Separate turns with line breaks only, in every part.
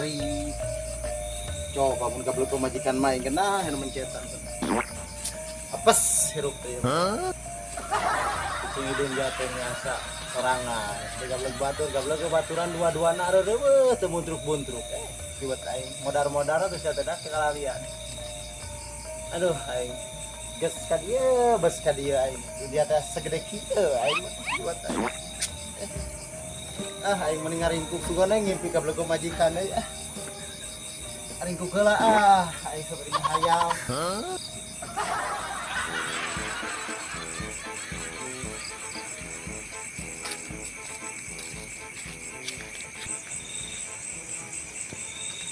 Kamari. Coba mun gablek pamajikan mah aing genah nu mencetan. Apes hirup teh. Kucing hidung jatuh nyasa sorangan. Gablek batur, gablek ke baturan dua-duana reueuh teu buntruk-buntruk. Ribet aing modar-modar atuh sia teh dah kekalalian. Aduh aing geus ka dieu, bes ka dieu aing. Dia teh segede kieu aing ribet aing. Ah aing mending ngaringkuk sugana ngimpi gablek pamajikan euy ah. Ngaringkuk heula ah, aing sabari hayal.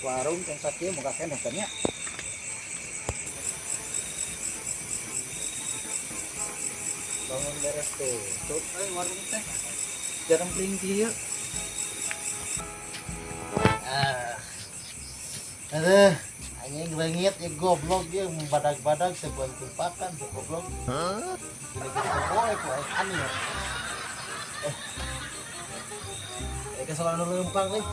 Warung teh sakieu muka keneh teh nya. Bangun beres tutup euy warung teh. Jarang beli kieu.
Ah. Aduh, anjing leungit ya goblok dia badag-badag sebuah tumpakan si goblok. Gini-gini poe poe aneh. Eh. Eh kesalahan nu leumpang euy.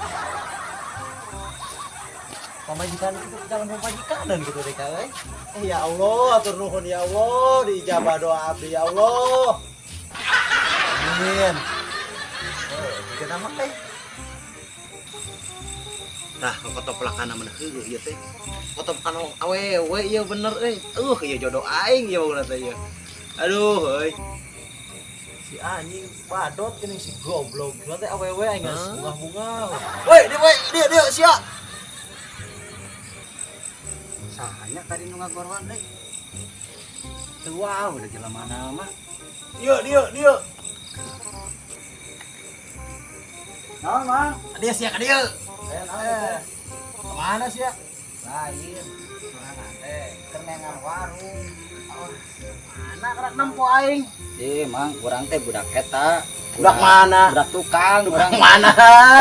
Pamajikan itu jalan pamajikanan gitu deh euy. Eh ya Allah, atur nuhun ya Allah, diijabah doa abdi ya Allah. Amin. Eh, kita mah teh. Tah, kotoplakan mana heueuh ieu teh. Kotoplakan awewe ieu bener euy. Ieu jodoh aing ieu bauna teh ieu. Aduh euy. Si anjing badot geuning si goblok. Gimana teh awewe aing geus bunga-bunga. Woi, dia woi, dia dia sia.
Sahanya tadi nu ngagorwan deui. Teu wow udah jelema mana mah.
Dia dia dia.
Naon mang?
Dia sia ka dieu.
Eh, naon teh?
Kemana sia?
Lain. Sorangan teh keur neangan warung.
Oh, mana kerak nempo aing?
Ih, mang, urang teh budak eta.
Budak mana?
Budak tukang,
Budak
urang
mana?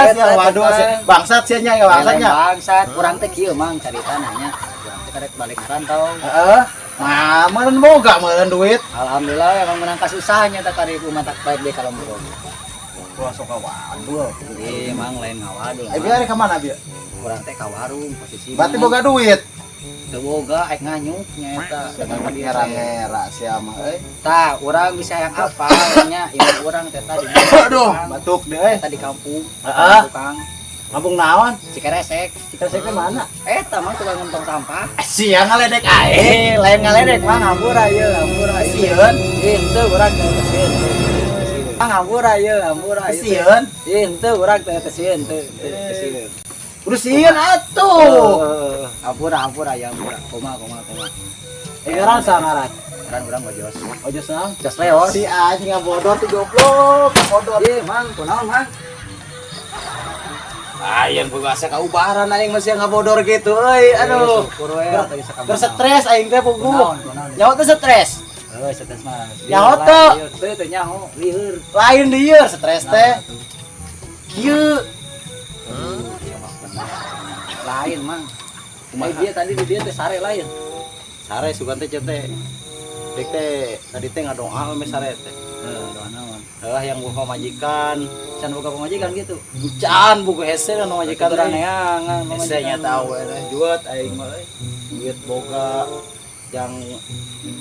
Eta
Sia waduh
tukang.
sia. Bangsat sia nya ya bangsatnya.
Bangsat, urang teh kieu mang carita nanya. Urang teh karek balik ngarantau.
Heeh. Mah meureun boga meureun duit.
Alhamdulillah emang menang kasusahnya tak kari ku matak baik deh kalau mau.
Wah sok waduh.
Ih, mang lain ngawadul.
Eh biar ka mana bieu?
Urang teh ka warung posisi.
Berarti boga duit.
Teu boga aek nganyuk nya eta.
Jangan ngera-ngera sia mah euy.
Tah, urang bisa yang apa nya ieu urang teh tadi.
Aduh, batuk deh euy.
Eta di kampung.
Heeh.
Tukang
Kampung naon?
Cikeresek.
Cikeresek teh mana?
Eta mah tukang ngentong sampah.
Sia ngaledek aing.
Eh, lain ngaledek mah ngapura ieu, ngapura ieu.
Sieun.
Ih, henteu urang teh kesieun. Mah ngapura ieu, ngapura ieu.
Sieun.
Ih, henteu urang teh kesieun, teu kesieun.
Kudu sieun atuh.
Hampura, hampura ya, hampura. Koma, koma, koma.
Eh ngaran saha ngaran?
Ngaran urang Ojos.
Ojos naon?
Jos Leos.
Si anjing ngabodor tuh goblok, ngabodor.
Ih, mang, kunaon, mang?
Aing boga asa kaubaran aing masih ngabodor gitu euy. Aduh.
Syukur we tadi sakamana.
Berstres aing teh puguh.
Kunaon, kunaon.
Nyaho teh stres.
Heuh, stres mah.
Nyaho teu.
Teu teu nyaho, lieur.
Lain lieur stres teh. Kieu.
Lain, mang. Eh, dia tadi di dia teh sare lain.
Sare sugan teh teh. Dek teh tadi teh ngadoa we sare teh.
Heuh, doa naon?
Heuh yang boga pamajikan.
Can boga pamajikan gitu.
Can boga hese kan pamajikan
Urang
teh.
neangan
Hese nya tahu we teh juet aing mah euy. Duit boga yang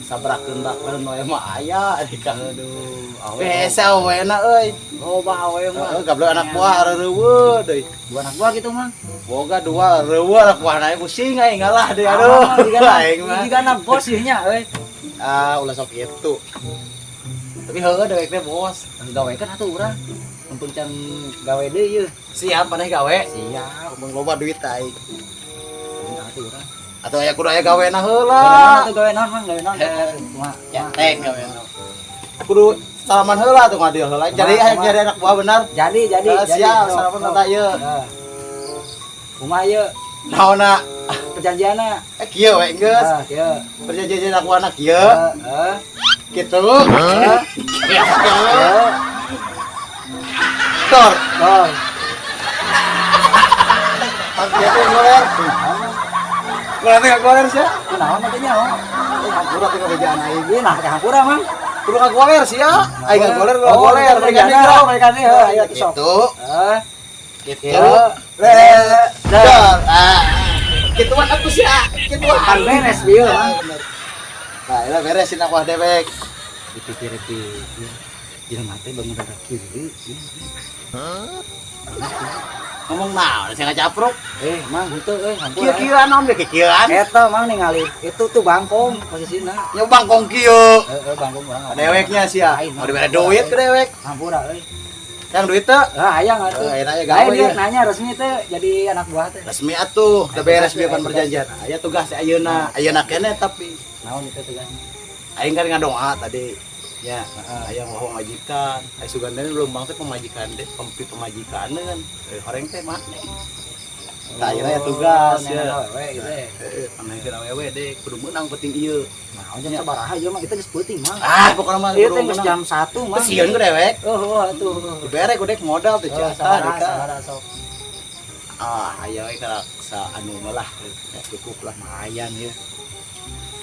sabrakeun bakeun we mah aya di ka.
Aduh, awe.
Hese awena euy.
Loba awe mah.
Heeh, gablek anak buah reueuh deui.
Dua anak buah gitu, mang.
Boga dua reueuh anak buah nae pusing aing ngalah deui aduh. Aing mah.
Jigana bos ieu nya euy.
Ah, ulah sok kitu. Tapi heueuh dewek teh bos.
Gawe kan atuh urang. Mumpung can gawe deui ieu.
Siap maneh gawe.
Siap.
Mumpung loba duit aing.
Atuh urang.
Atau aya kudu aya gawena heula.
Gawe naon atuh gawe naon mang gawe naon. Kumaha?
Cetek gawe naon. Kudu salaman heula tuh ngadil heula. Jadi aya jadi anak buah benar.
Jadi jadi.
Siap, salaman tata ieu.
Kumaha ieu?
Naonna?
Perjanjianna.
Eh kieu we geus.
Ah, kieu.
Perjanjian anak buahna kieu.
Heeh.
Kitu.
Heeh.
Kieu. Tor.
Tor.
Pas kieu teh goler. Goler teh goler sia.
Kunaon mah teh nyaho?
Eh hampura teh ngabejaan aing.
Ieu nah teh hampura mang.
Kudu ngagoler sia. Aing ngagoler, ngagoler.
Mereka nih, mereka nih, heuh, ayo sok.
Kitu.
Heeh. Gitu.
Le, dar. Ah. Kituan aku sih, ah. Kituan.
Kan beres bieu.
Ah, bener. Nah, ini beresin aku dewek.
Dipikir-pikir. Jelema teh bangun rada kieu.
Ngomong naon sih ngacapruk.
Eh, mang henteu euy, hampura.
Kieu-kieuan om deh kieu-kieuan.
Eta mang ningali itu tuh bangkong posisina.
Nya bangkong kieu.
Heeh, bangkong urang.
Deweknya sih ya.
Lain,
Mau dibere duit ke dewek.
Hampura euy.
Yang duit teh.
Ah, hayang atuh.
Eh, ayeuna aya gawe
Lain dia
ya.
nanya resmi teh jadi anak buah teh.
Resmi atuh, udah beres bieu pan perjanjian. Aya tugas ayeuna, ayeuna keneh tapi
Naon itu tugasnya?
aing kan ngadoa tadi. Ya, aya mau majikan. Aya sugan teh belum bang teh pemajikan teh, pempi pemajikan kan. Eh, horeng teh maneh. Tah ayeuna aya tugas ya.
Awewe gitu ya.
Heeh, panangkeun awewe deh, kudu meunang penting ieu.
Nah, jam sabaraha ieu mah kita geus peuting mah.
Ah, pokokna mah
Ieu
kudu
teh geus
meunang.
jam 1 mah.
Teu sieun ku dewek.
Oh, oh atuh.
Dibere ku dek modal teh
Oh,
jatah
sabaraha,
deka.
sabaraha sok.
Ah, aya we kana sa anu mah lah, cukup lah.
Lumayan ya.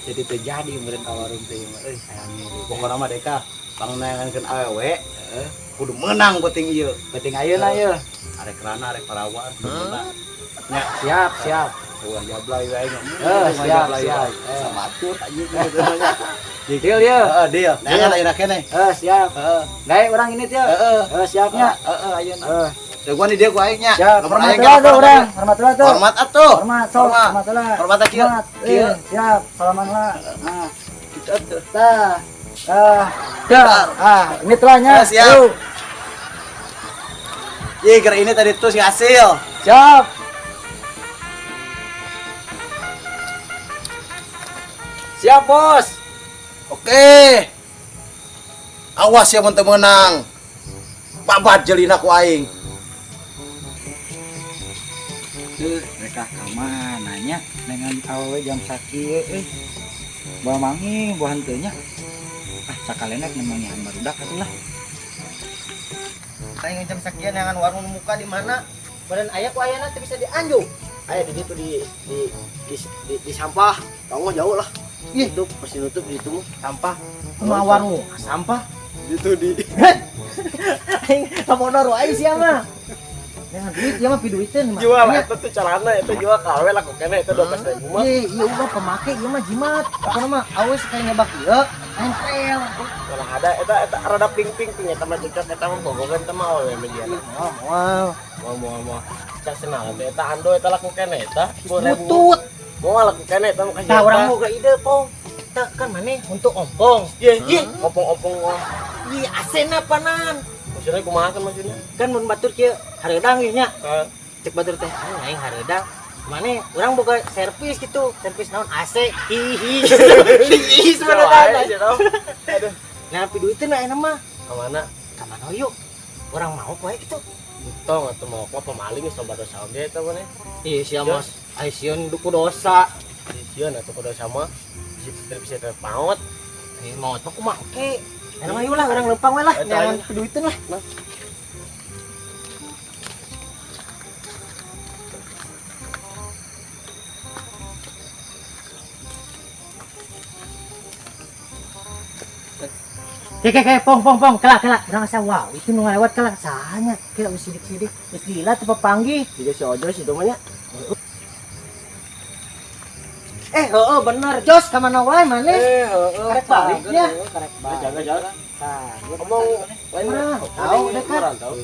Jadi terjadi meureun ka warung teh mah euy hayang ieu.
Pokokna mah deka pangneangankeun awewe
Heeh.
kudu menang penting ieu.
Penting ayeuna ieu.
Arek rana arek parawan kudu menang. Nya,
Siap, siap.
ulah jablay wae nya.
Eh, siap, siap.
Sama atuh anjing gitu nya.
Deal ya.
Heeh, deal. Neangan ayeuna keneh.
Eh, siap.
Heeh.
Gae urang ini teh.
Heeh.
Eh, siapnya.
Heeh, ayeuna.
Eh,
Jagoan di dia ku aing nya.
siap.
Nomor
Hormat
aing
lah tuh urang. Hormat lah tuh.
Hormat atuh.
Hormat, sok.
Hormat.
Hormat lah.
Hormat kieu.
Hormat.
Kieu.
Eh, siap. Salaman lah. Nah,
Gitu atuh.
tah. Tah. Dah. Ah, ini telahnya.
Eh, siap.
Yuk.
Ye, ger ini tadi tuh si hasil.
Siap. Siap, Bos.
Oke. Awas ya mun teu meunang. Babat jelina ku aing.
Tuh, mereka ka nanya dengan awewe jam sakieu euy. Bawa mangi, bawa henteu nya. Ah, sakalena nemangihan barudak atuh lah.
Aing jam sekian jangan warung muka di mana? Badan aya ku ayana teu bisa dianjuk.
Aya di situ di sampah. Kamu jauh lah.
Ih,
Itu pasti nutup di situ
sampah. Kumaha warung? Sampah.
Itu di
Aing kamodor wae sia mah. Jangan duit ya mah piduiteun mah.
Jual itu tuh celana itu jual KW laku kene itu 12.000 mah.
Ih, ieu mah pemake ieu mah jimat. Pokona mah aweus kayak ngebak ieu, nempel.
Malah ada eta eta rada ping-ping ping eta mah cocok eta mah bogogan eta mah awewe mah jiana.
Moal moal.
Moal moal moal. Cak senal teh eta ando eta laku kene eta 10.000.
Butut.
Moal laku kene eta mah
Tah urang mau ke ide, Pong. Tah kan maneh untuk ompong.
Ye, ye, opong-opong wah.
Ih, asena panan.
Maksudnya kumaha kan maksudnya?
Kan mun batur kieu hareudang ieu nya.
Heeh.
Cek batur teh, ah, aing hareudang. Maneh urang boga servis gitu, servis naon AC. Hihi. Hihi sebenarnya.
Aduh.
Nah, piduiteun ayeuna mah.
Ka mana?
Ka mana yuk? Urang mau poe gitu.
Tong atuh mau apa pemaling geus loba dosa oge eta maneh.
Ih, sia mas. Ai sieun duku dosa.
Sieun atuh kudu sama bisa bisa maot.
Eh, maot mah kumaha oke. Ayeuna mah yuk lah urang lempang we lah,
Eta
jangan
aja.
piduiteun lah. Kayak kayak pong pong pong kelak kelak urang asa wow itu nu ngalewat kelak sahanya kira geus sidik-sidik geus lila teu papanggih.
Juga si Ojo sih mah nya.
Eh heeh bener Jos ka mana wae maneh?
Eh, heeh.
Karek balik nya.
Karek balik.
Jaga jaga.
Tah,
Ngomong lain
Mah, tahu dekat.
Orang tahu.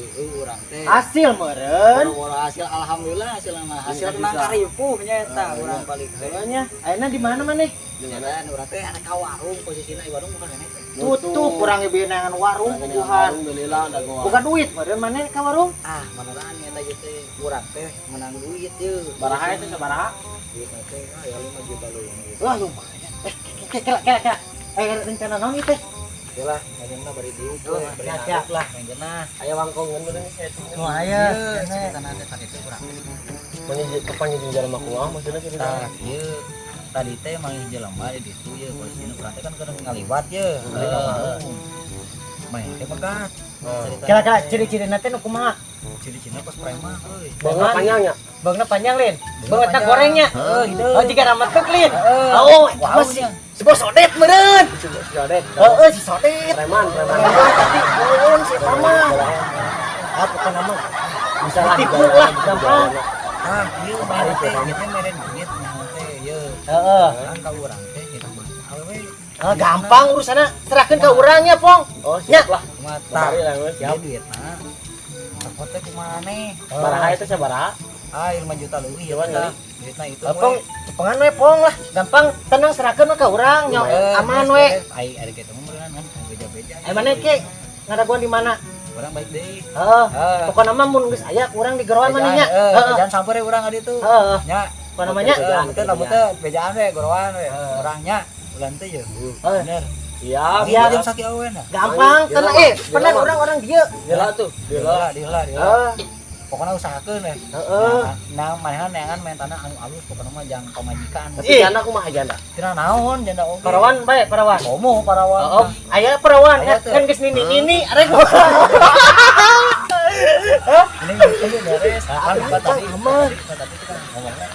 urang teh.
Hasil meureun.
Boro-boro hasil alhamdulillah hasil mah. Hasil menang karipuh nya eta urang balik teh.
Nya, ayeuna di mana maneh?
Jalan urang teh ada ka warung posisina ieu warung bukan keneh teh.
Tutup urang ieu neangan warung puguhan.
Alhamdulillah da gua.
Bukan duit meureun maneh ka warung.
Ah, beneran eta ieu teh urang teh menang duit yeuh.
Baraha itu sabaraha?
Duit teh ah ya 5 juta leuwih gitu.
Wah lumayan. Eh, kela kela kela. Eh rencana naon ieu teh?
Oke lah, ngajengna bari diuk
Oh,
we, bari
siap,
ngaduk
siap.
lah ngajengna.
Aya wangkongan bener nih saya.
Nu aya.
Ieu ceritana teh tadi teh urang teh
Mangi kepanggil jeung jalma kumaha maksudnya cerita.
Tah, ieu tadi teh manggih jelema di ditu ye posisina urang teh kan keur ngaliwat ye, balik ka warung. Main teh pegat. Cerita
Kela kela ciri-cirina teh nu kumaha?
ciri-cirina pas preman euy.
Bangga panjangnya.
Beungna panjang lin. Beungna gorengnya.
Heeh, hideung.
Oh jika ramatuk lin.
Heeh.
Oh,
Wow,
masih
nya.
si bos sodet meureun.
Si Sodet.
Heeh, si sodet.
Preman, preman.
Preman tapi ulun si eta mah. Ah, pokona mah.
Bisa lah
Ditipu lah, gampang.
Ah, ieu mah teh ieu mere duit nah teh ieu.
Heeh.
Urang ka urang teh gitu mah. Awewe
Ah, gampang urusanna, serahkeun ka urang nya, Pong.
Oh, siap lah.
kumaha tah.
Mari lah, geus, siap.
Ieu duitna. Takut teh kumaha nih?
Baraha itu sabaraha?
Ah, 5 juta leuwih ya
Cuman
tah. Duitna itu
Ah, Pong, cepengan we, Pong lah. Gampang, tenang serahkeun we ka urang nya. Aman we.
Ai ari kitu mah meureun kan beja-beja.
Eh mana ke? Ngadaguan di mana?
Urang baik deui.
Heeh.
Heeh.
Pokokna mah mun geus aya kurang di geroan mana nya.
Heeh,
Heeh.
jangan samper we urang adi tuh.
Heeh.
Nya.
Pokokna mah nya.
Heeh, lamun teh bejaan we goroan we. Urang nya ulan teh ye.
Heeh.
Bener.
Siap.
Siap.
Jam sakieu awewe na.
Gampang, tenang pernah orang-orang dia.
Dila tuh, dila.
Dila, dila, dila.
Heeh.
Pokoknya usahakeun we.
Heeh.
Nah, manehan neangan mentana anu alus pokokna mah jang pamajikan.
Tapi janda kumaha janda?
Tina naon janda oge.
Parawan bae, parawan.
Komo parawan.
Oh, aya parawan
Aya teu.
kan geus nini-nini arek.
Ini itu beres. Kan bukan tadi, tadi kita ngomongnya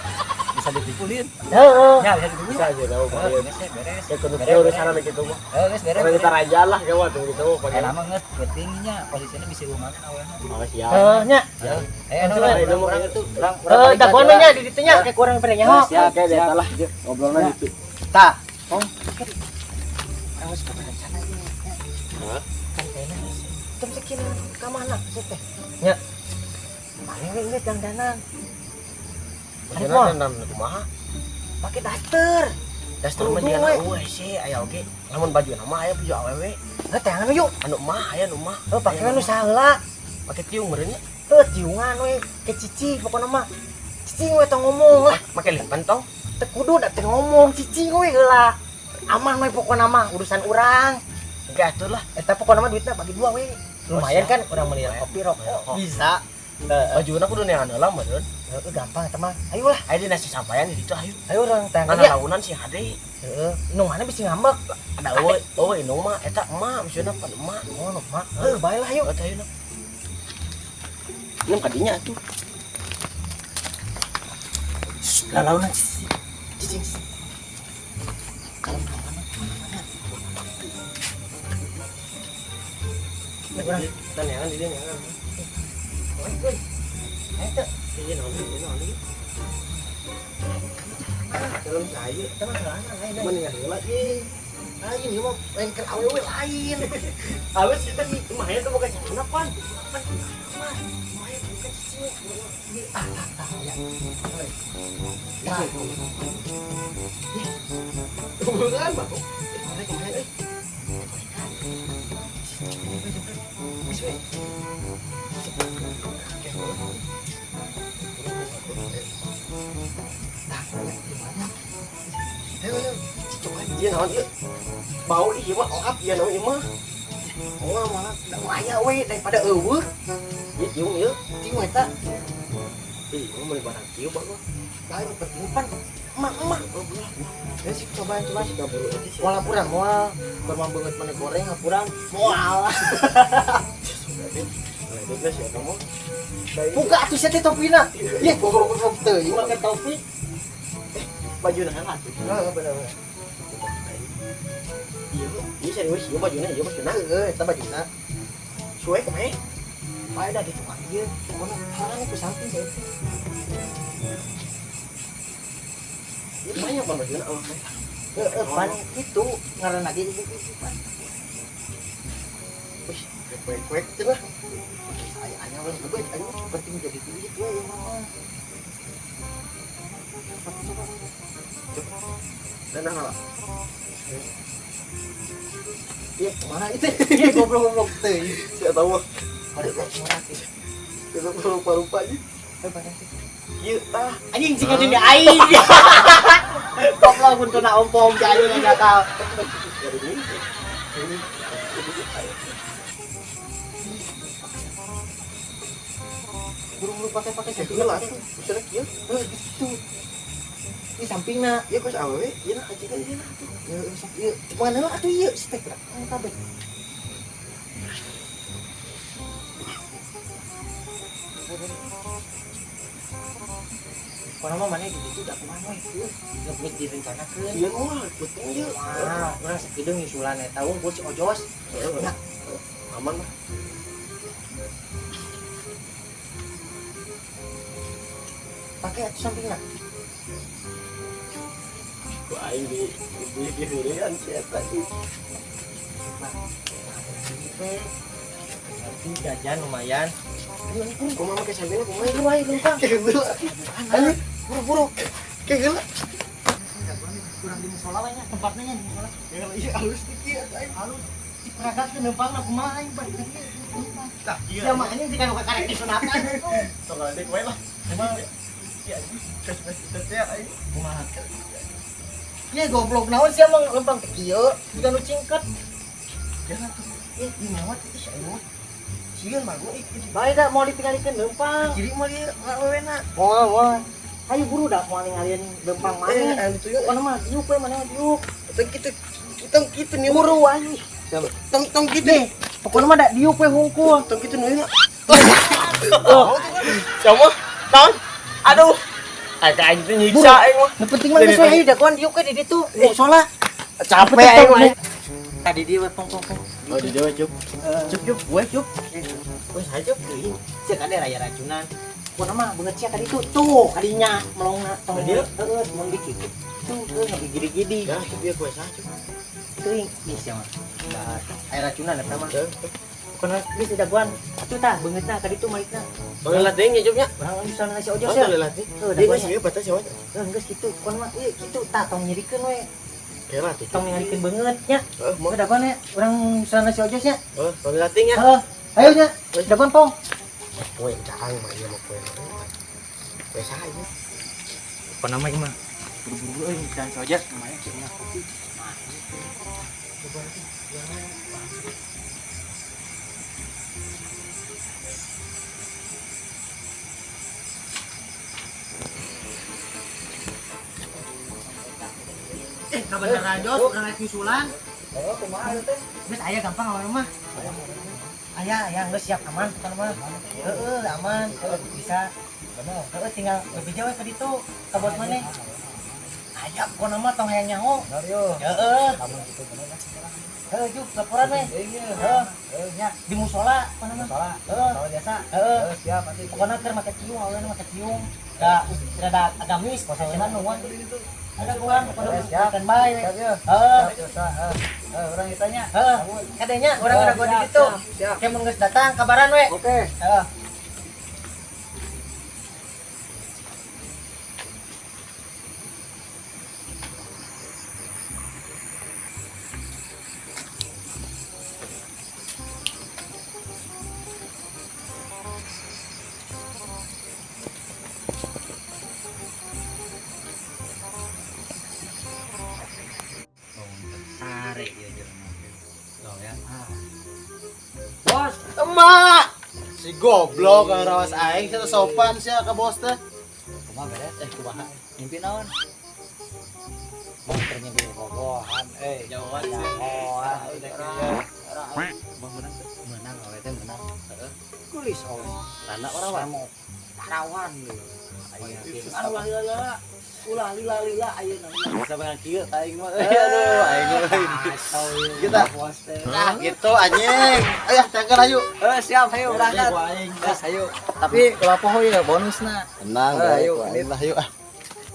bisa ditipulin.
Heeh.
Ya, bisa ditipulin.
Bisa aja tahu
Heeh, geus ya, beres.
Ya kudu
Beres,
urusan gitu mah.
Heeh, geus beres.
Orang kita raja lah gawat tuh gitu mah.
Eh, lama nget pentingnya posisinya bisa lumayan awalnya.
Oh, siap.
Heeh nya.
Eh, anu
Itu
urang
mah
urang
tuh.
Heeh, dagoan we nya di ditu nya kayak kurang pada nyaho.
Siap, kayak eta lah. Ngobrolnya gitu.
Tah. Pong. Urang geus boga rencana ieu.
Hah?
Kan kayaknya jam sekian ka mana sih teh? Nya. Paling we geus dangdanan.
Maksudnya dandan kumaha?
Pakai daster.
Daster mah
Kerudung,
jiga
we.
eueuh sih aya oge. Lamun baju nama aya baju awewe.
Heuh, teangan we yuk.
Anu mah aya nu mah.
Heuh, pake we nu saheula.
Pake tiung meureun nya.
Heuh, tiungan we ke cici pokona mah. Cicing we tong ngomong lah.
Make limpan tong.
Teu kudu da teu ngomong cicing we heula. Aman we pokona mah urusan urang.
Oke atuh lah.
Eta pokona mah duitna bagi dua we. Lumayan
siap.
kan urang meuli kopi rokok. Bisa. Heeh,
Bajuna kudu neangan heula meureun.
heeh, gampang eta mah. Ayo lah,
Aya dina si sampayan di ditu ayo.
ayo urang teangan
Ngan
ya.
launan si hade.
Heeh, nu mana bisi ngambek.
Ada eueuh, eueuh indung mah eta emak maksudna pan emak.
Oh, nu mah. Heuh, bae lah yuk.
Eta ayeuna. Nem kadinya atuh.
Lalaunan cicing. Kalem kalem.
Kita neangan di dieu neangan.
Ayo teh.
Iya naon ieu naon ieu. Dalam saya
Eta mah celana lain.
mendingan heula ieu.
Lain ieu mah lain keur awewe lain.
Halus kita sih lumayan tuh bukan celana pan.
Lumayan bukan cicing. Ah, ah, ah, ya. Tah.
Bukan mah. Kemarin kemarin eh.
Ayo, ayo. Coba
Iya naon ieu. Bau ieu mah oap ieu naon ieu mah.
Oh, malah da aya we daripada eueuh.
Ieu tiung ieu.
Tiung eta.
Ih, mah meuli barang kieu bagus.
Lain penting pan emak-emak. Ya sih coba coba
Masih kaburu aja sih.
Moal kurang moal kurma beungeut mana goreng kurang moal.
Nah, itu geus ya kamu.
Buka atuh sia teh topina. Ye goblok-goblok teuing make topi.
Baju nahan atuh.
Heeh bener bener.
Iya, ieu serius ieu bajuna ieu bajuna.
Heeh eta bajuna.
Suwe kumaha?
Bae da di tukang ieu. Kono haran ku samping saya.
Ieu banyak ban bajuna oh.
Heeh pan kitu ngaranna ge ibu-ibu pan.
Wih, kuek-kuek cenah.
Aya aya we geus ayo penting jadi duit we yang mah. Coba coba.
Dan nah lah.
Iya, kemana itu? Iya, goblok-goblok teuing.
Saya tahu.
Ada murah sih.
Itu rupa-rupa aja.
Eh, barang sih.
Ieu tah.
Anjing sing di aing. Goblok untuna ompong ki aing enggak tahu. Buru-buru pakai-pakai
Kieu
sih
lah tuh. Misalnya kieu.
Heuh, gitu. Di sampingna.
Ieu kos awewe, ieu nah kacikan ieu nah tuh.
Ieu sok ieu. Cepengan heula atuh ieu si teh gerak kabeh. Kono mah mana di ditu da kumaha we. Geus direncanakeun.
Ieu mah penting ieu.
Wah, urang sakideung nyusulan eta unggul si Ojos.
Nah, aman lah.
Pake atuh sampingna.
Ku aing di di si eta.
Nah, nanti jajan lumayan.
Kumaha make sampingna kumaha?
Buru ayo lempang.
Ayo buru-buru. Kayak gila.
Kurang di musola we nya tempatnya nya di musola.
Ya iya halus dikit aing.
Halus. Diperagakeun lempangna kumaha aing balik ka dieu.
Tah,
Sia mah anjing jika nu kakarek disunatan.
Sok ngadek we lah.
Kumaha?
Ya anjing, kes teh aing.
Kumaha? Ieu goblok naon sia mah lempang teh kieu, jika nu cingket.
Jangan tuh. Eh, di mawat ih aing mah. Sieun mah gua ih.
Bae da mau ditinggalikeun lempang.
Kiri mah ieu ngawena.
Moal moal. Ayo buru dah mau ninggalin lempang
Eh,
mana.
anu tuh ya.
Pokoknya mah diuk we mana diuk.
Tong kitu. Tong kitu nih.
Buru anjing.
Tong tong kitu.
Pokoknya mah da diuk we hungkul.
Tong kitu nih.
Oh. Siapa? Naon? Aduh. Agak aing teh nyiksa aing mah.
Nu penting mah geus we ayo dagoan diuk we di ditu. Musola.
Capek aing mah.
Tadi dia we pong pong pong.
Oh, di Jawa, Cup.
Cup cup gue cup. Wes aja teuing. Sia kade raya racunan. Pokoknya mah beungeut sia tadi tuh tuh kadinya melongna tong
Tadi?
Heeh, mun di kitu. Tuh heuh ngagigidi-gidi.
Ya, Cup ieu kue saha, Cup?
Teuing ih sia mah. Aya racunan eta mah. Pokoknya geus dagoan. Atuh tah beungeutna tadi tuh malikna.
Tong lelah deui nya, Cup nya.
Urang bisa nasi ojol
Oh,
sia.
tong lelah deui.
Heuh,
Deui
dagoan
geus ieu batas sia.
Heuh, geus kitu. Pokoknya mah ieu kitu tah tong nyirikeun we.
Kela tuh.
Tong ningalikeun beungeut nya.
Heeh,
Mau dagoan nya urang bisa nasi ojol nya.
Heeh, tong lelah deui nya.
Heeh. Ayo nya. Dagoan pong.
Kue caang mah ieu mah kue. Kue saha ieu?
Pokoknya mah ieu mah buru-buru euy jalan si ojol lumayan sih punya kopi. Kabeneran Jos, urang rek nyusulan.
Oh, kumaha ieu teh?
Geus aya gampang awalnya mah. Aya, aya geus siap aman pokona mah. Heeh, aman. Heeh, bisa.
Bener.
Heeh, tinggal lebih jauh ke ditu, ka bos maneh. Aya pokona mah tong hayang nyaho.
Bener yo.
Heeh.
Lamun kitu bener lah.
Heeh, juk laporan we.
Deui ye.
Heeh.
Heuh nya.
Di musola pokona mah.
Musola.
Heeh.
Musola biasa.
Heeh.
Heuh, siap nanti.
Pokona keur make ciung, awalnya make ciung. Da rada agamis, posenan nuhun. Ada kurang pokona
Siap.
standby we.
Siap yo.
Heeh.
Siap yo, heeh. Heuh, urang ditanya.
Heeh. Kadenya urang udah gua di ditu.
Siap.
Kayak mun geus datang kabaran we.
Oke.
Heeh. Sare ieu jelema. Tuh ya.
Bos,
Emak. Si goblok ngarawas aing sia sopan sia ka bos teh.
kumaha beres?
Eh kumaha?
Mimpi naon? Motornya gue bobohan, eh.
Jauhan sih.
Jauhan.
Bang menang teh.
Menang awe teh menang. Heeh. Kulis awe.
Tanda orang
Mau tarawan lho.
Ulah lila ulah lila lila ayeuna.
Bisa menang kieu aing mah. Aduh, aing mah.
Kacau ieu.
Kita.
Bos teh.
Nah, gitu anjing. Ayo cangker ayo.
Eh, siap ayo berangkat.
Ku aing.
Gas ayo. Tapi kalau poho ya bonusna.
Tenang,
Eh, ayo,
ayo aing lah ayo ah.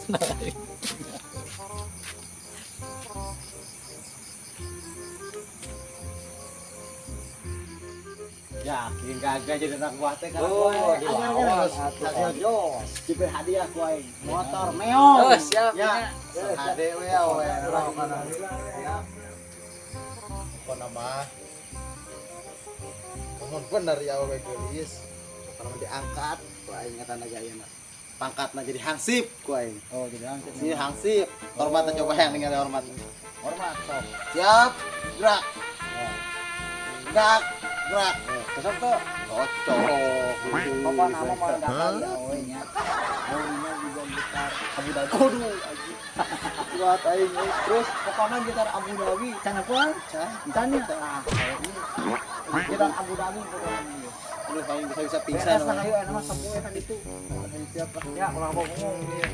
Tenang aing. Yakin kagak jadi anak buah teh karena
Oh,
gua
dilawan atuh Jos.
Diberi hadiah ku aing. Motor meong.
Oh, siap.
Ya. Hade we we. Siap. Pokona mah. Mun bener ya we geulis. Pokona mah diangkat ku aing eta naga ayeuna. Pangkatna jadi hansip ku aing.
Oh, jadi angkat.
Si hansip. Hormat coba yang ningali hormat.
Hormat sok.
Siap, gerak. Gerak, gerak.
Cocok tuh.
Cocok.
Pokoknya nama mah gagal ya we nya. Baunya juga gitar Abu Dhabi.
Aduh, anjing. Kuat aing. Terus
Pokoknya gitar Abu Dhabi. Can apa?
Can.
Can ya. Ah, ini. Gitar Abu Dhabi pokoknya.
Aduh, paling bisa-bisa pingsan.
Beres lah ayo enak mah sapu kan itu.
Siap lah.
Ya, ulah bohong ieu.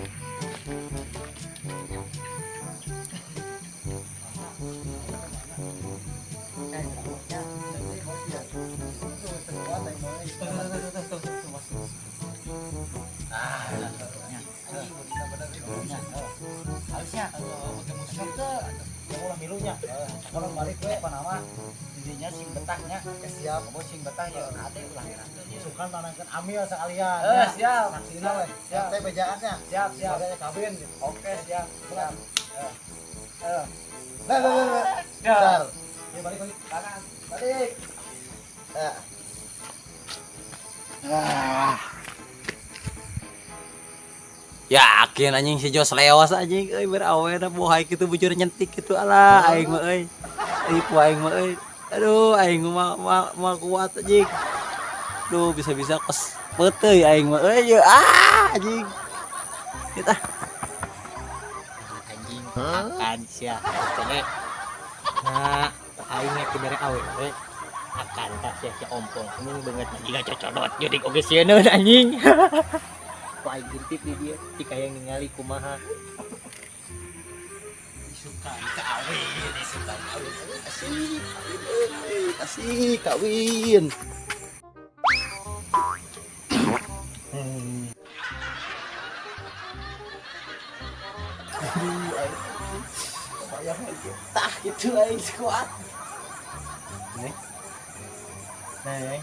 Balik we panama. Didinya sing betahnya.
Siap.
Kamu sing betah ya kade ulah heran.
Sukan tanangkeun amil sekalian.
Eh, siap.
Saksina we.
Siap.
Teh bejaannya.
Siap, siap.
Sebagai kawin.
Oke, siap. Siap. Eh.
Nah, nah, nah, nah.
Ya.
Bentar. Ya, balik, balik.
Kanan. Balik.
Eh.
Ah.
Yakin anjing si Jos lewas anjing euy berawena bohai kitu bujur nyentik kitu alah aing mah euy. Ieu aing mah euy. Aduh aing mah mah mah kuat anjing. Duh bisa-bisa kos peuteuy aing mah euy ah anjing. Kita
Anjing akan sia kene. Nah, aing nya dibere awewe akan tah sia si ompong ini beungeut jiga cocodot jadi oge sieun anjing. Ku aing intip di dia cik hayang ningali kumaha.
Isukan kawin, isukan kawin. Asik, kawin euy, asik kawin. Aduh, aing. Bayang aja. Tah gitu aing kuat. Neng. Neng.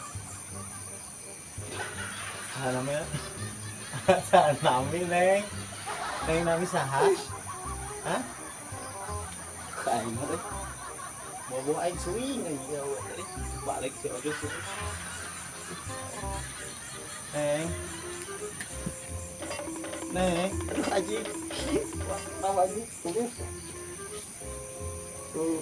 Saha namanya? Saha nami, Neng? Neng nami saha? Hah? Aing mah euy. Bobo aing suing aing ya we. Balik si Ojo suing. Neng. Neng, aduh anjing. Wah, tahu anjing. Tuh. Tuh.